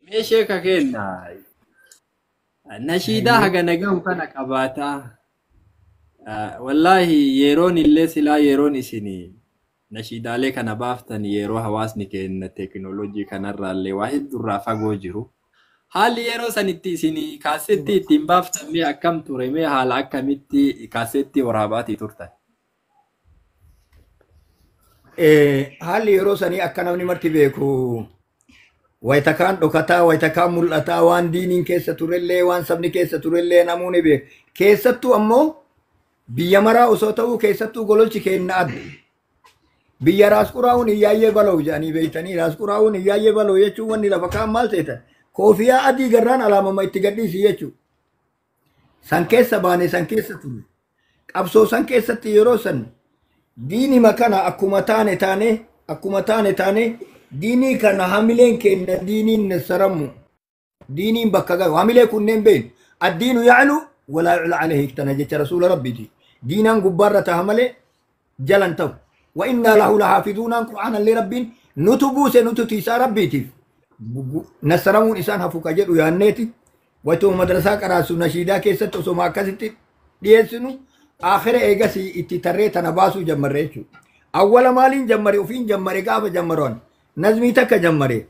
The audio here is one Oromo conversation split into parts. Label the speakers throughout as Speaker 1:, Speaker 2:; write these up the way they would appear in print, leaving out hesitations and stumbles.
Speaker 1: Mee sheeka keenna nashiidaa haga nagahu kana qabaataa. Wallaahi yeroon illee silaa yeroon isin nashiidaalee kana baaftan yeroo hawaasni keenya teekinooloojii kanarraallee waa hedduurraa fagoo jiru. Haalli yeroo sanitti isin kaasetti ittiin baaftan mee akkam ture, mee haala akkamitti kaasetti waraabaatii turtan?
Speaker 2: Haalli yeroo sanii akka namni marti beeku, wayita kaan dhokataa, wayita kaan mul'ataa, waan diiniin keessa turellee, waan sabni keessa turellee namuu ni beeku. Keessattuu ammoo biyya maraa osoo ta'uu, keessattuu Gololchi keenna adda. Biyya raas quraa'uun iyyaayyee bala'u jedhanii beektanii. Raas quraa'uun iyyaayyee bala'u jechuun wanni lafa kaan maal ta'etan, koofiyaa adii garraan alaamama itti gadhiisi jechuudha. San keessa baane, san keessa ture. Qabsoo san keessatti yeroo san diinima kana akkuma taane taane, akkuma taane taane, diinii kana hamileen kenna, diiniin nassaramu, diiniin bakka gahu hamilee kunneen beeynu. الدين يعلو ولا يعلى عليه tana jecha rasuula rabbiiti. Diinaan gubbaarra taha malee jalan ta'u. وإنا له لحافظون qur'aana illee rabbiin nutu buuse, nutu tiisaa rabbiitiif nassaramuun isaan hafu ka jedhu yaanneeti. Waytuma madrasaa qaraasu nashiidaa keessatti osoma akkasitti dhiyeessinu, aakhira eegasii itti tarree tana baasuu jammarre jechuudha. Awwala maaliin jammare? Ofiin jammare. Gaafa jammaroon nazmii takka jammare.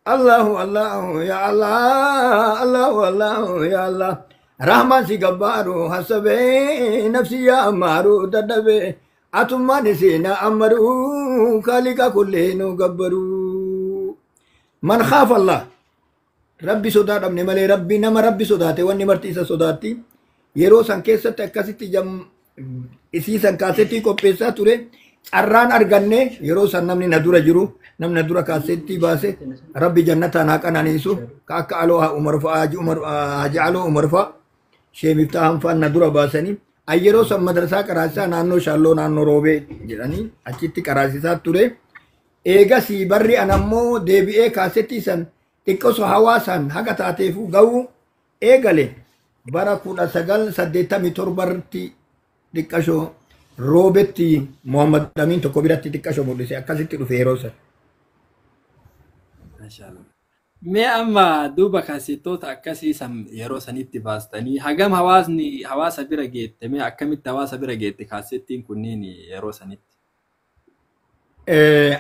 Speaker 2: الله الله يا الله، الله الله يا الله، Rahmaan si gabbaaru hasabee, nafsi yaa ammaaru dadhabee, atummaan isiina ammaru, kaaliqa kullee nu gabbaru. من خاف الله, rabbi sodaa dhabne malee, rabbi nama rabbi sodaate wanni marti isa sodaatti. Yeroo san keessatti akkasitti jam isii san kaasettii qopheessaa ture. Carraan arganne yeroo san namni na dura jiru, namni na dura kaasettii baase, rabbi jannataan haa qananiisu, ka akka Aloo Umar fa'a, Haji Umar, Haji Aloo Umar fa'a, Shee Miftaahan fa'aa na dura baasanii. Ay, yeroo san madrasaa qaraasisaa naannoo Shaalloo, naannoo Roobee jedhanii achitti qaraasisaa ture. Eegasii barri anammoo deebi'ee kaasettii san xiqqoso hawaasaan haga taateefuu ga'uu eegale bara 1987tti xiqqashoo Roobetti Muhammad Amin tokko biratti xiqqashoo mul'ise. Akkasitti dhufe yeroo san.
Speaker 1: Maashaallah. Mee amma duuba kaasettoota akkasii san yeroo sanitti baastanii hagam hawaasni hawaasa bira geette? Mee akkamitti hawaasa bira geette kaasettiin kunniin yeroo sanitti?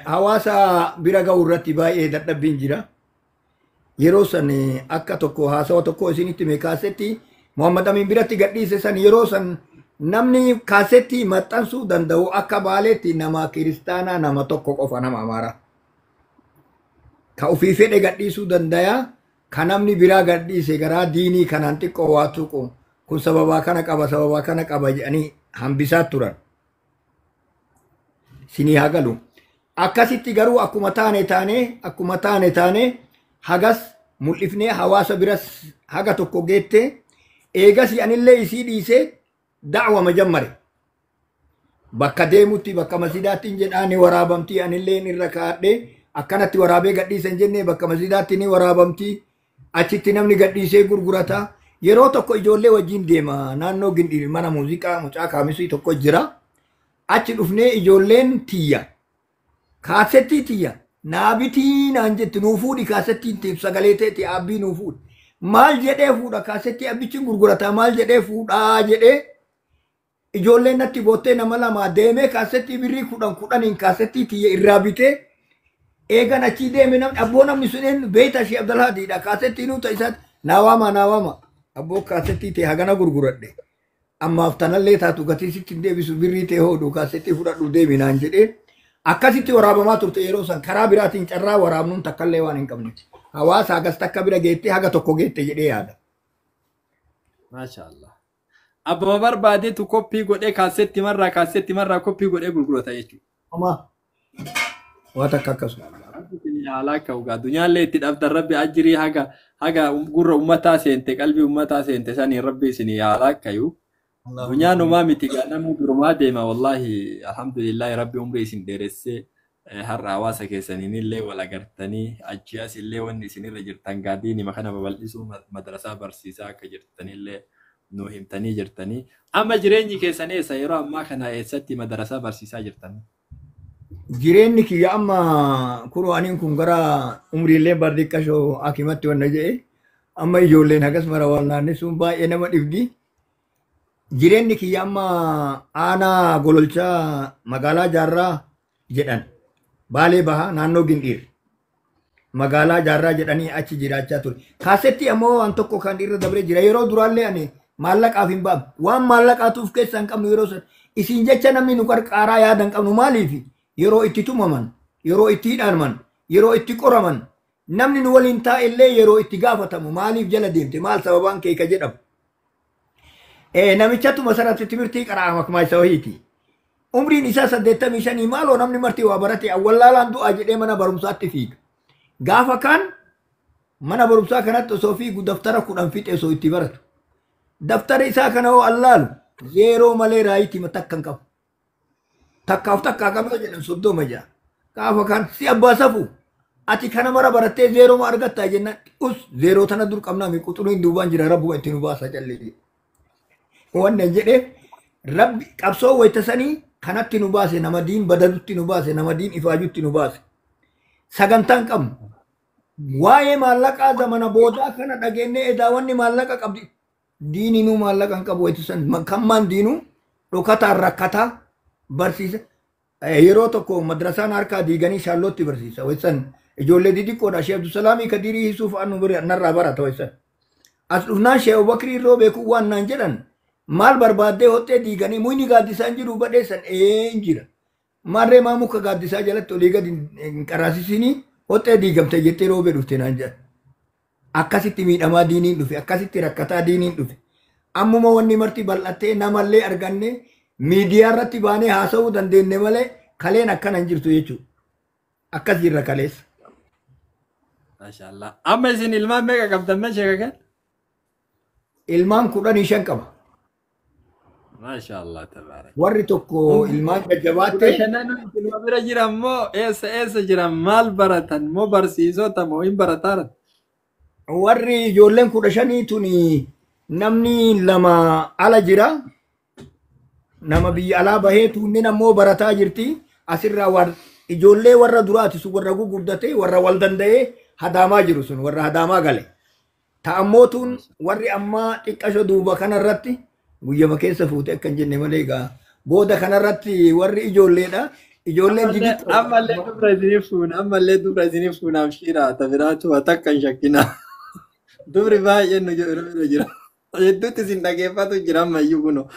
Speaker 2: Hawaasa bira ga'uu irratti baay'ee dadhabbiin jira. Yeroo san akka tokko haasawa tokko isinitti mee, kaasetti Muhammad Amin biratti gadhiise san, yeroo san namni kaasetti maxxansuu danda'u akka Baaleetti nama kiristaanaa nama tokko qofa, nama Amaaraa. Ka ofii fedhe gadhiisuu danda'a. Ka namni biraa gadhiise garaa diinii kanaan xiqqoo waa tuqu kun sababaa kana qaba, sababaa kana qaba jedhanii hambisaa turan. Sinii haa galu. Akkasitti garuu akkuma taane taane, akkuma taane taane, hagas mul'ifnee hawaasa biras haga tokko geette. Eegas anillee isii dhiisee da'wama jammare. Bakka deemutti, bakka masiidaatti hin jedhaa, ni waraabamtii, anillee irra kaadhee akkanatti waraabee gadhiisa hin jenne, bakka masiidaatti ni waraabamtii, achitti namni gadhiisee gurgurata. Yeroo tokko ijoollee wajjin deema, naannoo Gindhiir mana muuziqaa mucaa kaamisii tokko jira. Achi dhufnee ijoolleen tiyya kaasettii tiyya naa bitii naan jetti, nuu fuudhi kaasettiin tiif sagalee ta'e abbii nuu fuudhi. Maal jedhee fuudha kaasettii? Abbichi gurgurata, maal jedhee fuudhaa jedhee ijoolleen natti boottee, nama lama deemee kaasettii birrii 10 10n kaasettii tiyya irraa bitee. Eegan achii deeme, namni abboo namni sun eenyu beeyta? Ishee Abdalhaadiidha, kaasettii nuu ta'e isaatti naa waama, naa waama, abboo kaasettii ta'e hagana gurguradhe, ammaaf tanallee taatu gatii sitti hin deebisu, birrii ta'e hoodhu, kaasettii fudhadhu deemi naan jedhee. Akkasitti waraabamaa turte yeroo san. Karaa biraatiin carraa waraabnuun takkallee waan hin qabne hawaasa hagas takka bira geette, haga tokko geette jedhee yaada.
Speaker 1: Maashaallah. Abbama barbaadetu koppii godhee kaasetti marraa koppii godhee gurgurata jechuudha.
Speaker 2: Homaa waa takka akkasuma.
Speaker 1: Haala akka ugaa addunyaallee itti dhabdan, rabbi ajirii haga haga gurra ummataa seente, qalbii ummataa seente sanii rabbi isinii haala akkayu. Addunyaan homaa miti gaa, namuu durumaa deema. Wallaahi alhamdulillahi, rabbi umrii isin dheeressee har'a hawaasa keessaniin illee wal agartanii, achi as illee wanni isinirra jirtan gaadiinima kana babal'isuu, madrasaa barsiisaa akka jirtanillee nu himtanii jirtanii. Amma jireenyi keessan eessa? Yeroo ammaa kana eessatti madrasaa barsiisaa jirtan?
Speaker 2: Jireenyi kiyya amma kuroo aniin kun gara umriillee bardiqqashoo akimatti wanna jedhe amma ijoolleen hagas mara wal naannisuun baay'ee nama dhibdi. Jireenyi kiyya amma aanaa Gololchaa magaalaa Jaarraa jedhan, Baalee Bahaa naannoo Gindhiir magaalaa Jaarraa jedhanii achi jiraachaa ture. Kaasetti ammoo waan tokko kan irra dabree jira. Yeroo duraallee ani maallaqaaf hin baafne, waan maallaqaatuuf keessa hin qabnu. Yeroo san isin jecha namni nu qarqaaraa yaada hin qabnu. Maaliif? Yeroo itti tumaman, yeroo itti hidhaman, yeroo itti qoraman, namni nu waliin taa'ellee yeroo itti gaafatamu, maaliif jala deemte, maal sababaan kee ka jedhamu. Namichatu masarratti timirtii qara'ama akkuma isa wahiiti. Umriin isaa 85, maaloo namni marti waa barate awwallaalaan du'aa jedhee mana barumsaatti fiiga. Gaafa kaan mana barumsaa kanatti osoo fiigu daftara 10 fixe osoo itti baratu. Daftara isaa kana hoo allaalu zeeroo malee raayitii takka hin qabu. Takkaaf takkaa qaba jedhan 36. Gaafa kaan si abbaa safu ati kana mara barattee zeeroo ma argattaa jennaan, us zeeroo tana dur qabnaa mi quxuruun duubaan jira, rabbuma itti nu baasa callee jedhe. Wanna jedheef rabbi qabsoo waytasanii kanatti nu baase, nama diin badalutti nu baase, nama diin ifaajutti nu baase. Sagantaan qabnu. Waa'ee maallaqaa zamana boodaa kana dhageenyee edaa wanni maallaqa qabdi. Diininuu maallaqa hin qabu waytasan, kan maan diinuu dhokataan rakkataa barsiisa. Yeroo tokko madrasaan harkaa diiganii shaallootti barsiisa. Waysan ijoollee didiqqoodha. Sheekh Abdusalaamii Kadirii Hisuuf annu narraa barata waysan. As dhufnaan Sheekh Abubakrii irroo beekuu waan naan jedhan, maal barbaaddee hoxxee diiganii, muyni gaaddisaan jiru badheessan een jira. Maarree maa muka gaaddisaa jalatti olii gadi hin qaraasisinii hoxxee diigamte jettee roobee dhufte naan jedhan. Akkasitti miidhamaa diiniin dhufe, akkasitti rakkataa diiniin dhufe. Ammuma wanni marti bal'attee namallee arganne miidiyaa irratti baanee haasa'uu dandeenye malee kaleen akkana hin jirtu jechuudha. Akkas jirra kaleessa.
Speaker 1: Maashaallah. Amma isin ilmaan meeqa qabdan mee sheeka kan?
Speaker 2: Ilmaan 15 qaba.
Speaker 1: Maashaallah, tabaarak.
Speaker 2: Warri tokko ilmaan
Speaker 1: Kudha
Speaker 2: jajjabaatte
Speaker 1: shanan ilma bira jiran moo eessa eessa jiran, maal baratan moo barsiisota moo hin barataaran?
Speaker 2: Warri ijoolleen 15 tuni namni lama ala jira. Nama biyya alaa bahee tuunnin ammoo barataa jirti. Asirraa ijoollee warra duraati sun, warra gurguddate, warra wal danda'ee hadaamaa jiru sun, warra hadaamaa gale. Ta'ammoo tun warri ammaa xiqqasho duuba kanarratti guyyama keessa fuute akka hin jenne malee egaa booda kanarratti warri ijoolleedha. Ijoolleen
Speaker 1: Ammallee
Speaker 2: didiqqoodha.
Speaker 1: ammallee dubra isiniif fuuna, ammallee dubra isiniif fuunaaf shiira ta biraatu takka hin shakkina. Dubri baay'een nu jedhu bira jira. Hedduutti isin dhageeffatu jira ammayyuu kunoo.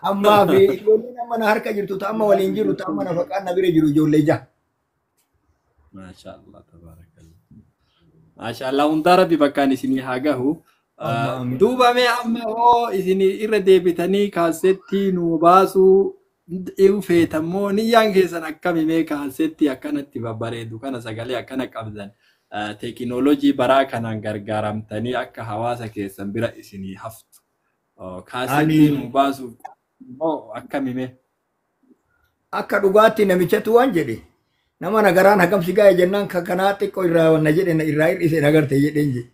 Speaker 2: Ammaa fi ijoolleen amma na harka jirtu, ta amma waliin jiru, ta amma nafaqaan na bira jiru ijoollee jaha.
Speaker 1: Maashaallah, tabaarakallah. Maashaallah, hundaa rabbi bakkaan isinii haa gahu.
Speaker 2: Amma amiin.
Speaker 1: Duuba mee amma hoo isin irra deebitanii kaasettii nu baasuu dhi'u feetammoo niyyaan keessan akkami? Mee kaasettii akkanatti babbareedu kana, sagalee akkana qabdan, teekinooloojii baraa kanaan gargaaramtanii akka hawaasa keessan bira isinii haftu. Kaasettii
Speaker 2: Ani
Speaker 1: nu baasuuf moo akkami mee?
Speaker 2: Akka dhugaatti namichatu waan jedhe, nama nagaraan hagam si gaa'e jennaan, kan kanaa xiqqoo irraa wanna jedhe na irraa hir'ise nagarte jedheen jedhe.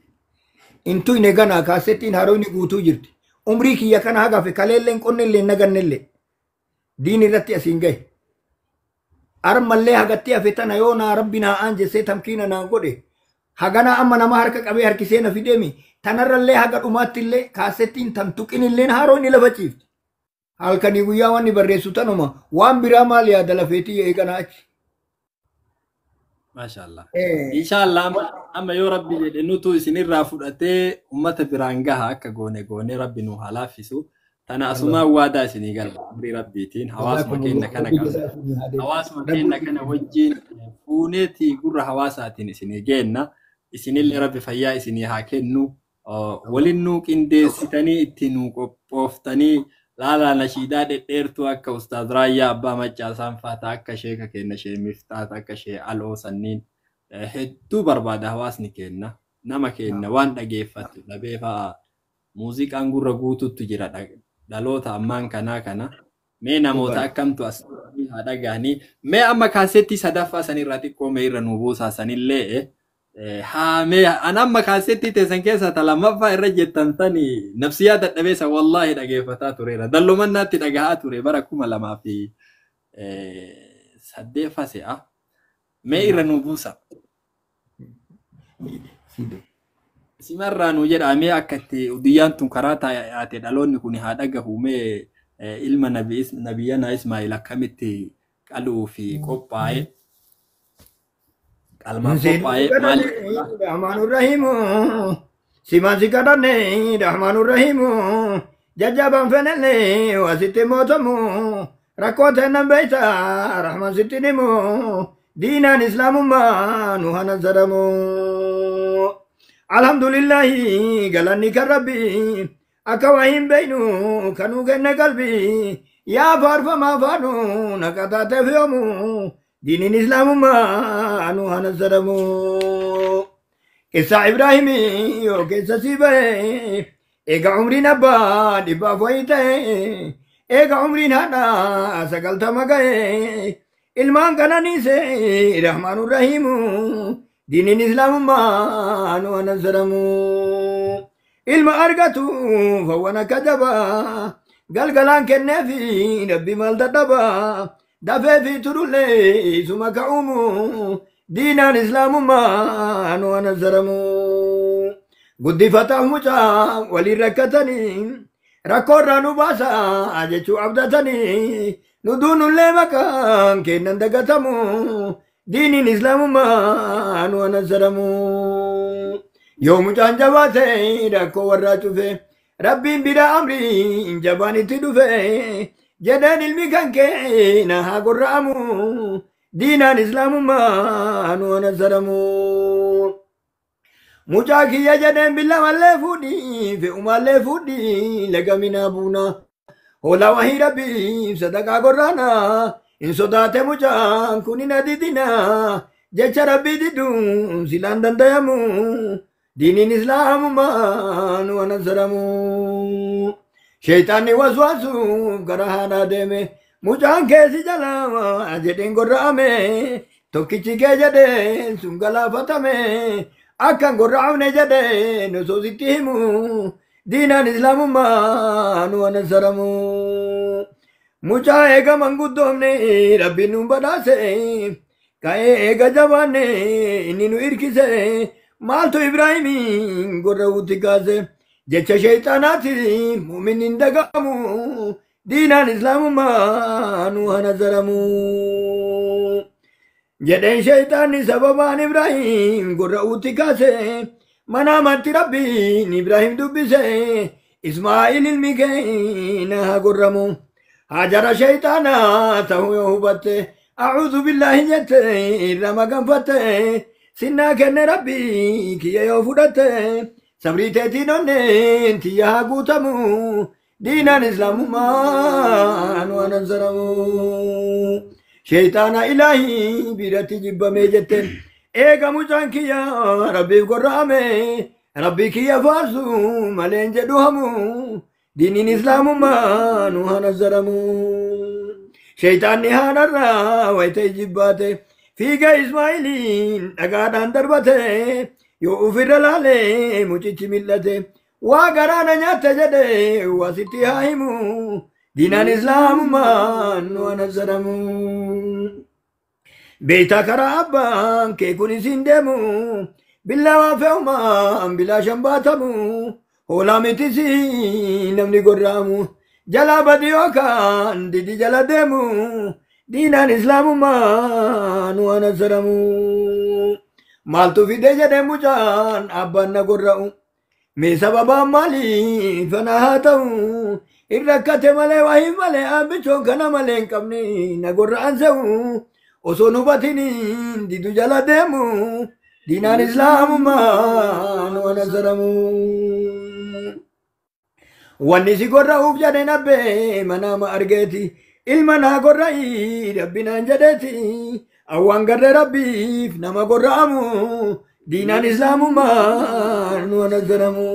Speaker 2: Intu hin eegana kaasettiin haroonni guutuu jirti. Umrii kiyya kana hagafe kaleelleen qonnellee nagannellee diin irratti asiin gahe. Armallee hagatti hafe tana yoo naa rabbi naa aan jessee tamkiina naa godhe, hagana amma nama harka qabee harkisee na fideemi, tanarrallee haga dhumaatti illee kaasettiin tan tuqinilleen haroonni lafa ciifti. Halkanii guyyaa wanni barreessu tanuma, waan biraa maal yaada lafeetii eegana achi.
Speaker 1: Maashaallah. Inshaallah, amma yoo rabbi jedhe nutu isinirraa fudhatee ummata biraan gaha, akka goone goone rabbi nu haa laaffisu. Tana asumaan waadaa isinii galma umrii rabbiitiin hawaasuma keenya kana qabna. Hawaasuma keenya kana wajjin fuuneetii gurra hawaasaatiin isinii geenna. Isinillee rabbi fayyaa isinii haa kennu. Waliin nuu qindeessitanii itti nuu qophooftanii laalaa nashiidaa dhedheertuu akka Ustaaz Raayyaa Abbaa Maccaasaan fa'aa, akka sheeka keenya shee Miftaat, akka shee Aloo sanniin hedduu barbaada hawaasni keenya. Nama keenya waan dhageeffatu dhabee fa'aa muuziqaan gurra guutuutu jira dhaloota ammaan kanaa kana. Mee namoota akkamtu as haa dhagahanii. Mee amma kaasettii sadaffaa sanirraa xiqqoo mee irra nuu buusaa sanillee. Haamee an amma kaasetti teessan keessa ta lammaffaa irra jettan sani nafsiyaa dadhabeessa wallaahi dhageeffataa tureera. Dallumannaatti dhagahaa ture bara 2008 se'a. Mee irra nu buusa. Simarraa nu jedha mee akka itti guyyaan tun karaa taate dhaloonni kun haa dhagahu mee ilma nabiyyanaa Ismaa'il akkamitti qaluu fi qophaa'e. Qalmaaf qophaa'e maaliif?
Speaker 2: Rahmaanu Rahiimu simaan si kadhanne Rahmaanu Rahiimu jajjabaan fenelle wasitti mootamu rakkoo teennan beeyta Rahmaan sitti himu diinaan islaamummaa nu hanansadamu. Alhamdulillahi galanni kan rabbi akka waa hin beeynu kanuu kenne qalbi yaa faarfamaa faanu naqataateef yoomu diiniin islaamummaa nu hanansadamu. Qissa Ibraahimii yoo keessa sii ba'e eega umriin abbaa 400 ta'e eega umriin haadhaa 90 ga'e ilmaan kananiise Rahmaanu Rahiimu diiniin islaamummaa nu hanansadamu. Ilma argatu fawwan akka jabaa galgalaan kenneefi rabbi maal dadhabaa dafee fi turullee isuma ka'uumu diinaan islaamummaa nu hanansadamu. Guddifataaf mucaa waliin rakkatanii rakkoorraa nu baasaa jechuu abdatanii nu duunullee maqaan kennan dagatamu diiniin islaamummaa nu hanansadamu. Yoo mucaan jabaate rakkoo warraa cufe rabbiin bira amriin jabaan itti dhufe jedheen ilmi kan kee na haa gorra'amu diinaan islaamummaa nu hanansadamu. Mucaa kiyya jedheen billamallee fuudhii fe'umaallee fuudhii laga buuna hoolaa wahii rabbiif sadaqaa gorraana hin sodaate mucaan kun hin adidina jecha rabbii diduun silaan dandayamu diiniin islaamummaa nu hanansadamu. Sheeyxaanni waswaasuuf gara haadhaa deeme mucaan keessi jalaa jedheen gorra'ame tokkichi kee jedheen sun galaafatame akkan gorra'amne jedheen osoo sitti himu diinaan islaamummaa nu hanansadamu. Mucaa eega manguddoomne rabbiin nu badhaase ka'ee eega jabaanne inni nu hirkise maaltu Ibraahimiin gorra'uutti kaase jecha sheeyxaanaati mu'minni hin dagamu diinaan islaamummaa nu hanansadamu. Jedheen sheeyxaanni sababaan Ibraahim gorra'uutti kaase mana amanti rabbiin Ibraahim dubbise Ismaa'il ilmi keenya haa gorramu. Hajara sheeyxaanaa ta'uu yoo hubatte a'uudhu billaahi jette irra maganfatte sinnaa kenne rabbii kiyya yoo fudhatte sabrii teetiin onneen tiyya haa guutamu diinaan islaamummaa nu hanansadamu. Sheeyxaana ilaahii biratti jibbamee jetteen eega mucaan kiyya rabbiif gorra'ame rabbii kiyya faarsu maleen jedhu hamu diiniin islaamummaa nu hanansadamu. Sheeyxaanni haadharraa wayita jibbaate fiiga Ismaa'iliin dhagaadhaan darbate yoo ofirra laalee mucichi mil'ate waa garaana nyaatte jedhe waa sitti haa himu diinaan islaamummaa nu hanansadamu. Beeytaa karaa abbaan kee kun isin deemu billawaa fe'umaan bilaashan baatamu hoolaa mitis namni gorra'amu jalaa badi yookaan didi jala deemu diinaan islaamummaa nu hanansadamu. Maaltu fide jedhe mucaan abbaan na gorra'u mee sababaan maaliif ana haa ta'u hin rakkate malee waa hin malee abbichoon kana malee hin qabne na gorra'an se'u osoo nu hubatiniin didu jala deemu diinaan islaamummaa nu hanansadamu. Wanni si gorra'uuf jedhe nabbee manaama argeeti ilma naa gorra'i rabbi naan jedheeti awwaan garree rabbiif nama gorra'amu diinaan islaamummaa nu hanansadamu.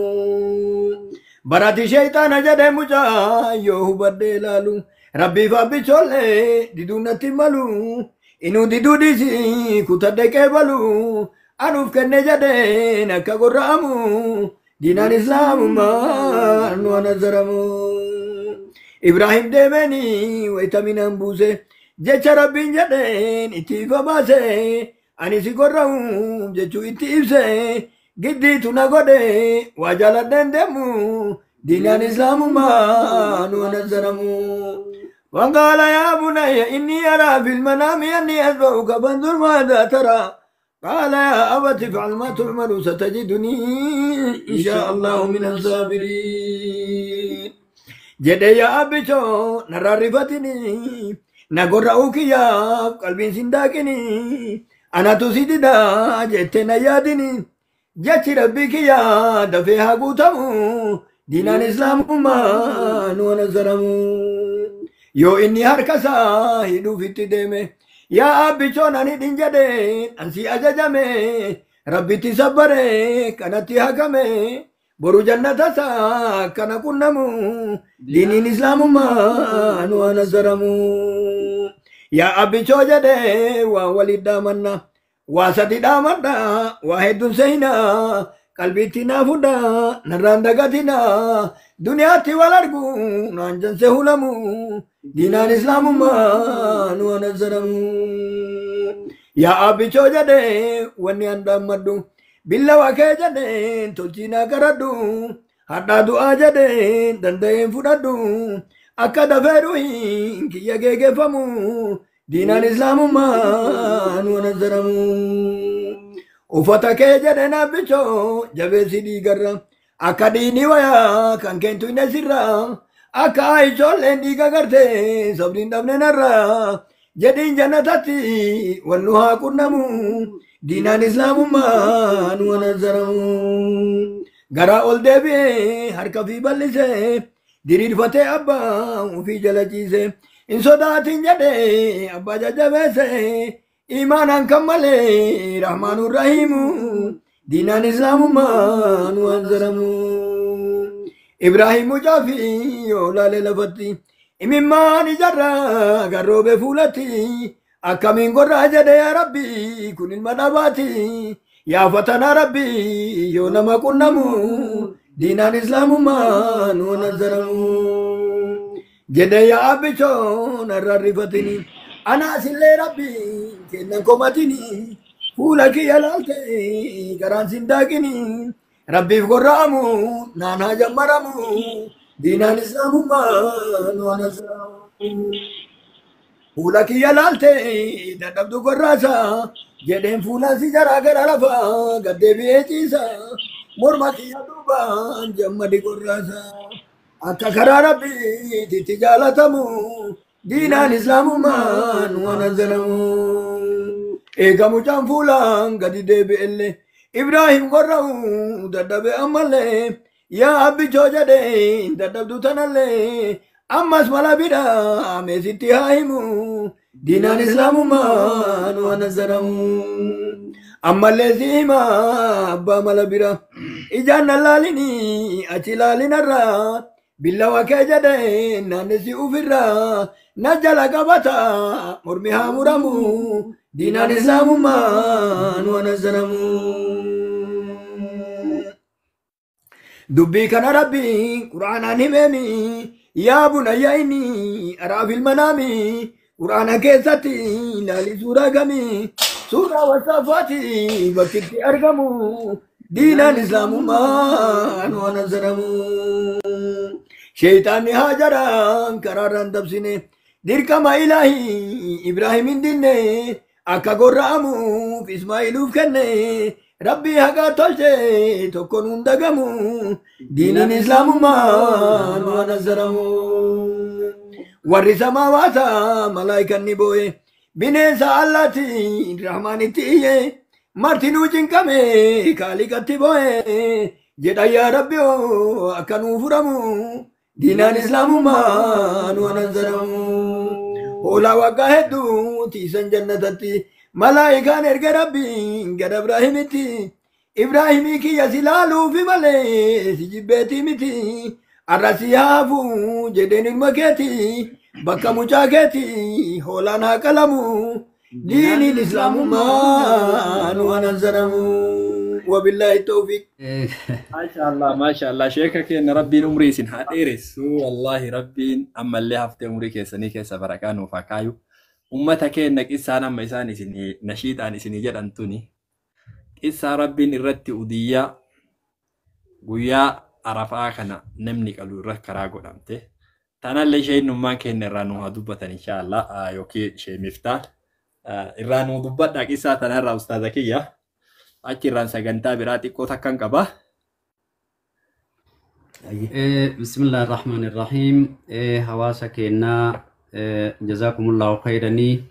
Speaker 2: Barati sheeyxaana jedhe mucaa yoo hubadhee ilaalu rabbiif abbichoollee diduun natti malu inuu diduu dhiisi kutadhe qeebalu Anuuf kenne jedheen akka gorra'amu diinaan islaamummaa nu anazzaramu. Ibraahim deemeenii wayitaminaan buuse jecha rabbiin jedheen itti ifa baase ani si gorra'u jechuu itti ibse giddiitu na godhe waa jaaladheen deemu diinaan islaamummaa nu anazzaramu. وقال يا بني إني أرى في المنام أني أذبحك فانظر ماذا ترى قال يا أبت افعل ما تؤمر ستجدني إن شاء الله من الصابرين. jedhe yaa abbichoo narraa rifatini na gorra'uu kiyyaaf qalbiin sin daaqini anatu si didaa jettee na yaadini jechi rabbii kiyyaa dafee haa guutamu diinaan islaamummaa nu anazzaramu. Yoo inni harka isaa hidhuuf itti deeme yaa abbichoo nan hidhin jedheen ansi ajajame rabbitti sabbare kanatti hakame boru jannata isaa akkana qunnamu diiniin islaamummaa nu anazzaramu. Yaa abbichoo jedhee waa walit dhaamanna waa sadi dhaamadha waa hedduun seenaa qalbiitti naa fudha narraan dagatina duniyaatti wal argu naan janse hulamu diinaan islaamummaa nu anazzaramu. Yaa abbichoo jedhee wanni an dhaammadhu billawa kee jedheen tolchii naa qaradhu hadhaa du'aa jedheen danda'een fudhadhu akka dafee du'iin kiyya geeggeeffamu diinaan islaamummaa nu anazzaramu. Uffata kee jedheen abbichoo jabeessi dhiigarra akka dhiini wayaa kan keentu hin sirra akka ijoolleen dhiiga gartee sabni hin dhabne narra jedhiin jannatatti wal nu haa qunnamu diinaan islaamummaa nu anazzaramu. Garaa ol deebi'ee harka fi bal'isee diriirfatee abbaa ofii jala ciise hin sodaatin jedhee abbaa jajjabeesse imaanaan kan malee rahmaanur rahiimu diinaan islaamummaa nu anazzaramu. Ibraahim mucaa fi yoo laale lafatti imimmaan ijarraa garroobee fuulatti akkamiin gorraa jedhe yaa rabbi kun ilma dhabaati yaa fatanaa rabbi yoo nama qunnamu diinaan islaamummaa nu anazzaramu. Jedhe yaa abbichoo narraa rifatini anaas illee rabbi kennan komatini fuula kiyya laalte garaan sin daaqini rabbiif gorra'amu naan haa jammaramu diinaan islaamummaa nu anazzaramu. Fuula kiyya laalte dadhabdu gorraasa jedheen fuula si jaraa gara lafaa gad deebi'ee ciisa morma kiyya duubaan jammadi gorraasa akka karaa rabbiitti jaalatamu diinaan islaamummaa nu anazzaramu. Eega mucaan fuulaan gadi deebi'ellee Ibraahim gorra'u dadhabe ammallee yaa abbichoo jedheen dadhabdu tanallee ammas mala biraa meesitti haa himu diinaan islaamummaa nu anazzaramu. Ammallee si hima abbaa mala bira ijaan na laalini achi laalinarraa billawa kee jedheen naannessi ufirraa na jala qabata mormi haa muramu diinaan islaamummaa nu anazzaramu. Dubbii kana rabbiin quraanaan himeemi yaa bunayya inni araa fil manaami quraana keessatti ilaali suuraa kamii suuraa wasaafaati bakkitti argamu diinaan islaamummaa nu anazzaramu. Sheeyxaanni haajaraan karaarraan dabsine dirqama ilaahii Ibraahim hin dinne akka gorra'amuuf Ismaa'iluuf kenne rabbii haqaa tolche tokkoon hin dagamu diinaan islaamummaa nu anazzaramu. Warri samaawaata malaayikaan ni boo'e bineensa allaatiin rahmaanitti iyye martinuu cinqame kaaliqatti boo'e jedha yaa rabbi akka nuu furamu diinaan islaamummaa nu anazzaramu. Hoolaa waggaa hedduu tiisan jannatatti malaayikaan erga rabbiin gara Ibraahimitti Ibraahimii kiyya si laaluufi malee si jibbeetii miti arra si haafu jedheen ilma keeti bakka mucaa keeti hoolaan haa qalamu Diiniin islaamummaa nu anansanamu. Wabillaahi tawfiiq.
Speaker 1: Maashaallah maashaallah, sheeka keenya Rabbiin umrii isin haa dheeressu. Wallaahi Rabbiin ammallee haftee umrii keessanii keessa barakaa nuuf haa kaayu. Ummata keenya, qissaan amma isaan isinii nashiidhaan isinii jedhan tuni qissaa Rabbiin irratti udiyyaa guyyaa Arafaa kana namni qalu irra karaa godhamte. Tanallee sheennummaan keenya irraa nu haa dubbatan inshaallah, yookiin shee Miftaa irraa nu dubbadha qissaa tanarraa, ustaaza kiyya. Achi irraan sagantaa biraa xiqqoo takkan qaba.
Speaker 3: Bismillah ar-Rahman ar-Rahim. Hawaasa keenyaa, jazaakumullahu khayranii.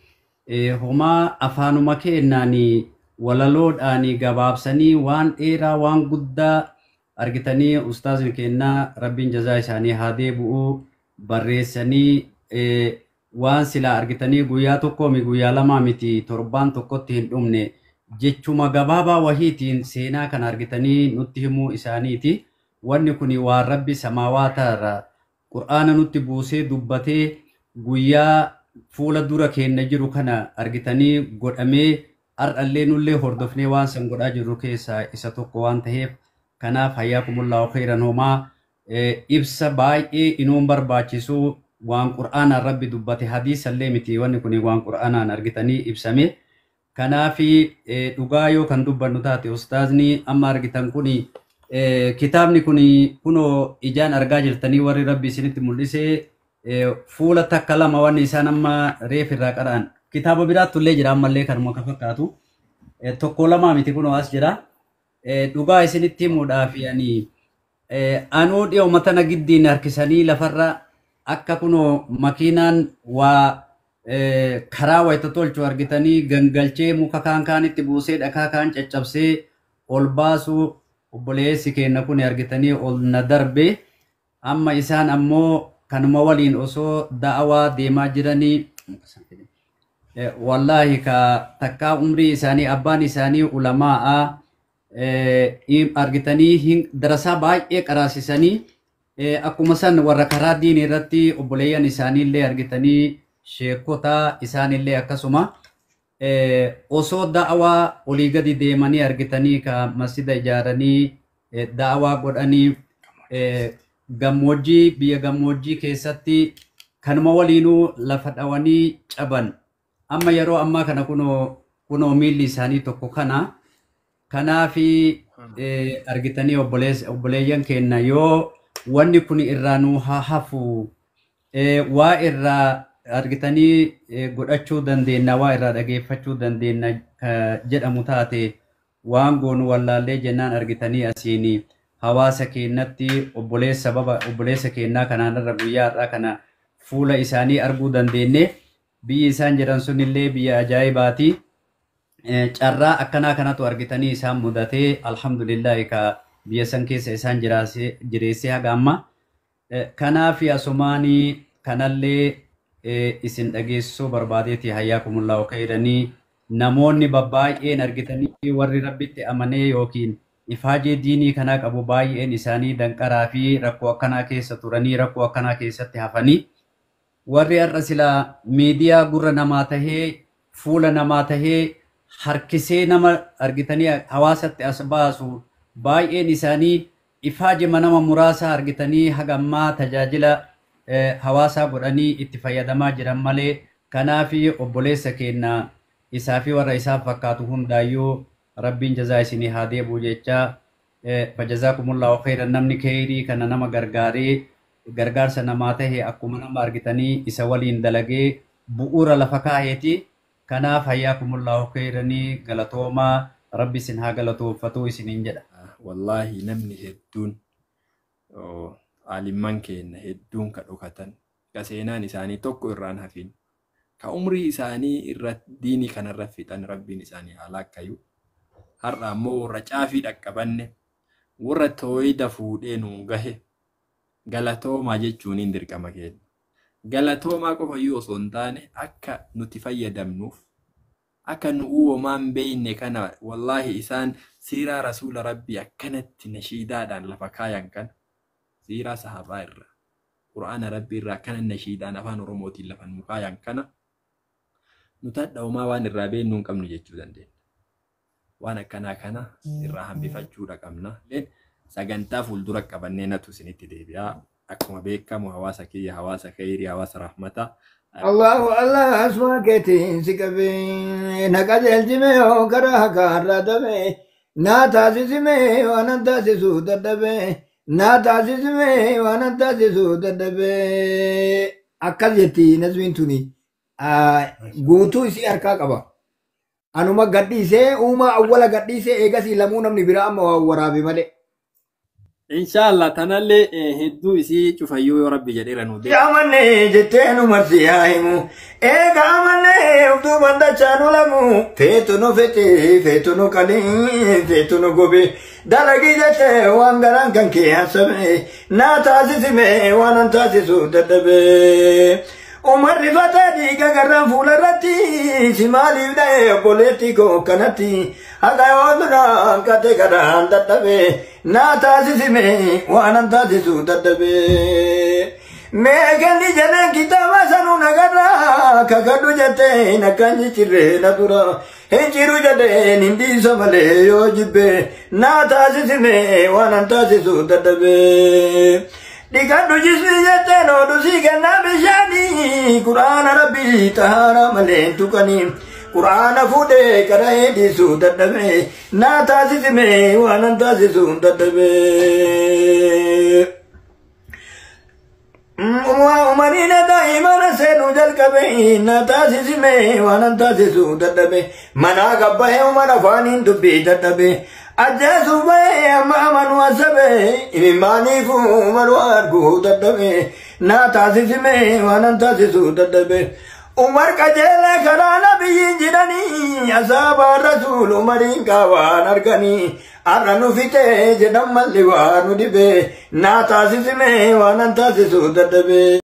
Speaker 3: Homaa afaanuma keenyaanii walaloodhaanii gabaabsanii waan dheeraa waan guddaa argitanii ustaazni keenyaa, Rabbiin jazaa isaanii haa deebi'u, barreessanii waan silaa argitanii guyyaa tokkoomi, guyyaa lamaa miti, torbaan tokkotti hin dhumne, jechuma gabaabaa wahiitiin seenaa kana argitanii nutti himuu isaaniiti. Wanni kun waan Rabbi samaawaata irraa Qur'aana nutti buusee dubbatee guyyaa fuula dura keenya jiru kana argitanii godhamee har'allee nullee hordofnee waan san godhaa jirru keessaa isa tokko waan ta'eef, kanaaf hayyaakumullahu khayran. Homaa ibsa baay'ee inuun barbaachisu, waan Qur'aanaan Rabbi dubbate, hadiisallee miti, wanni kun waan Qur'aanaan argitanii ibsame. Kanaafi dhugaa yoo kan dubbannu taate, ustaazni amma argitan kuni, kitaabni kun kunoo ijaan argaa jirtanii, warri Rabbi isinitti mul'ise, fuula takka lama wanni isaan amma reef irraa qara'an, kitaaba biraattu illee jira ammallee kanuma kan fakkaatu, tokko lamaa miti, kunoo as jira. Dhugaa isinitti himuudhaaf ani anuu dhiyooma tana giddiin harkisanii lafarra akka kunoo makiinaan waa karaa wayita tolchu argitanii gangalchee muka kaan kaanitti buusee dhakaa kaan caccabsee ol baasuu obboleessi keenya kun argitanii ol na darbe. Amma isaan ammoo kanuma waliin osoo da'awaa deemaa jiranii, wallaahi ka takkaa umrii isaanii abbaan isaanii ulamaa'a argitanii darasaa baay'ee qaraasisanii, akkuma san warra karaa diinii irratti obboleeyyan isaaniillee argitanii sheekota isaanillee akkasuma osoo da'awaa olii gadi deemanii argitanii ka masjida ijaaranii da'awaa godhanii gammoojjii, biyya gammoojjii keessatti kanuma waliinuu lafa dhawanii caban. Amma yeroo ammaa kana kunoo miilli isaanii tokko kana. Kanaafi argitanii obboleeyyan keenya, yoo wanni kun irraa nuu haa hafu, waa irraa argitanii godhachuu dandeenya, waa irraa dhageeffachuu dandeenya jedhamu taate, waan goonu wallaallee jennaan argitanii asiin hawaasa keenyatti obboleessa baba obboleessa keenyaa kanaan irra guyyaa har'aa kana fuula isaanii arguu dandeenye. Biyyi isaan jedhan sunillee biyya ajaa'ibaati. Carraa akkanaa kanatu argitanii isaan mudatee, alhamdulillahi, ka biyya san keessa isaan jireessee haga amma. Kanaaf asumaanii kanallee isin dhageessisuu barbaadeeti. Hayyaakumullahu khayranii. Namoonni babbaay'een argitanii warri Rabbitti amanee yookiin ifaajee diinii kanaa qabu baay'een isaanii danqaraa fi rakkoo akkanaa keessa turanii rakkoo akkanaa keessatti hafanii, warri har'a silaa miidiyaa gurra namaa tahee fuula namaa tahee harkisee nama argitanii hawaasatti as baasu baay'een isaanii ifaajima nama muraasa argitanii haga ammaa tajaajila hawaasaa godhanii itti fayyadamaa jiran malee. Kanaafi obboleessa keenya isaa fi warra isaaf fakkaatu hundaayyuu Rabbiin jazaa isinii haa deebi'u jecha, fajazaakumullahu khayran. Namni kheyrii kana nama gargaaree gargaarsa namaa tahe akkuma nama argitanii isa waliin dalagee bu'uura lafa kaaheeti. Kanaaf hayyaakumullahu khayranii, galatoomaa, Rabbi isin haa galatoonfatuu isiniin jedha.
Speaker 1: Wallaahi namni hedduun, alimman keenya hedduun ka dhokatan, ka seenaan isaanii tokko irraan hafin, ka umrii isaanii irra diinii kanarra fixan, Rabbiin isaanii haa laakkayu. Har'a ammoo warra caafii dhaqqabanne, warra tooyida fuudhee nuu gahe galatoomaa jechuuniin dirqama keenya. Galatoomaa qofa iyyuu osoo hin taane, akka nuti fayyadamnuuf, akka nu uumamaan beeyne kana, wallaahi isaan siiraa rasuula Rabbii akkanatti nashiidaadhaan lafa kaayan kana, siiraa sahabaa irraa, Qur'aana Rabbii irraa akkana nashiidaan afaan Oromootiin lafa nu kaayan kana. Nuti hadha homaa waan irraa beeknu hin qabnu jechuu dandeenya. Waan akkanaa kana irraa hambifachuudha qabna. Sagantaa fuuldura qabannee natu isinitti deebi'a. Akkuma beekamu hawaasa kiyya, hawaasa khayrii, hawaasa rahmataa.
Speaker 2: Allahu Allah asmaa keetiin si qabee na qajeelchime yoo karaa haqaarraa dabe naa taasisime waan an taasisuu dadhabe naa taasisime waan an taasisuu dadhabe akkas jetti nazmiin tuni guutuu isii harkaa qaba. Anuma gadhiisee uumaa awwala gadhiisee eegasii lamuu namni biraa amma waa waraabe malee.
Speaker 1: Inshallah tanallee hedduu isii cufayyuu yoo rabbi jedheera nu deema.
Speaker 2: Amanne jettee nu marsi haa himu. Eega amanne uftuu bandachaa nu lamu. Feetu nu fete, feetu nu qalii, feetu nu gobe. Dalagii jettee waan garaan kan kee haasame. Naa taasisime waan an taasisu dadhabe. Umarri fatee dhiiga garraan fuula irratti si maaliif dha'e obboleetti koo kanatti haqa yoo duraan kate garaan dadhabe naa taasisime waan an taasisu dadhabe. Mee kenni jedheen kitaaba sanuu nagarra kakadhu jetteen akkan jijjiirree na dura hin jiru jedheen hin dhiisa malee yoo jibbe naa taasisime waan an taasisu dadhabe. Dhiqadhu jismi jetteen oodhu sii kennaa bishaanii quraana rabbii xahaara malee hin tuqanii quraana fuudhee qara'ee dhiisuu dadhabe naa taasisime waan an taasisu dadhabe. Umariin daa'imana seenuu jalqabe na taasisime waan an taasisu dadhabe manaa gabbahee umar afaaniin dubbii dadhabe. Ajjeesuuf bahee amma amanuu asabe imimmaaniif umaruu arguu dadhabe naa taasisime waan an taasisu dadhabe. Umar qajeelee karaa nabiyyiin jedhanii asaabaa rasuul umariin kaawaan arganii har'a nu fixee jedhan malli waa nu dhibe naa taasisime waan an taasisu dadhabe.